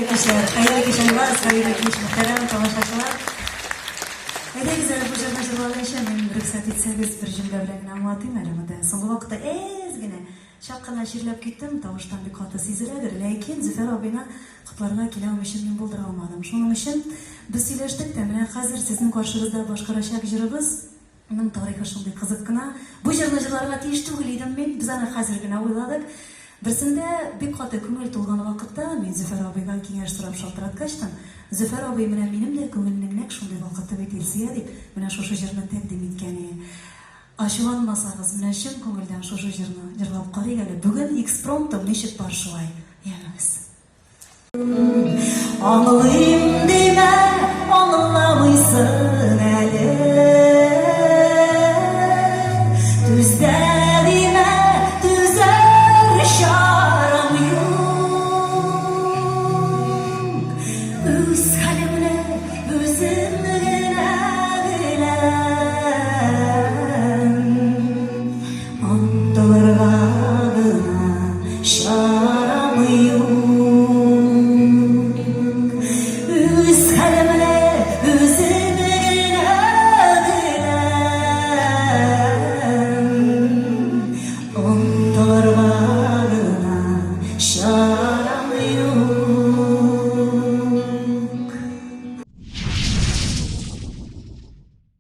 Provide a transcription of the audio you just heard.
Кичләр, хәерле кич, Айваз, хәерле кич, мөхтәрәм тамашачылар. Әйдәгез әле бу җырны җырлаганчы, мин рөхсәт итсәгез, бер җөмлә белән генә аңлатыйм әле монда. Соңгы вакытта әз генә, чак кына чирләп киттем, тавыштан бик каты сизеләдер, ләкин Зөфәр абыйны котларга килә алмыйча мин булдыра алмадым. Шуның өчен без сөйләштек тә, менә хәзер сезнең каршыгызда башкарачак җырыбыз, Аның тарихы шундый кызык кына. Бу җырны җырларга тиеш түгел идем мин, без аны хәзер генә уйладык. Берсендә бик каты күңел тулган вакытта мин Зөфәр абыйдан киңәш сорап шалтыраткачтын, Зөфәр абый, менә минем дә күңелнең нәкъ шундый вакыты бит, Илсөя, дип, менә шушы җырны тәкъдим иткән иде. Ачуланмасагыз, менә чын күңелдән шушы җырны җырлап карыйк әле. Бүген экспромтом ничек бар шулай. Янәмез. Аңлыйм димә, аңламыйсың әле. Түзә димә, түзәр чарам юк. Үз хәлемне үзем генә беләм. Онытылырга гына чарам юк. Үз хәлемне.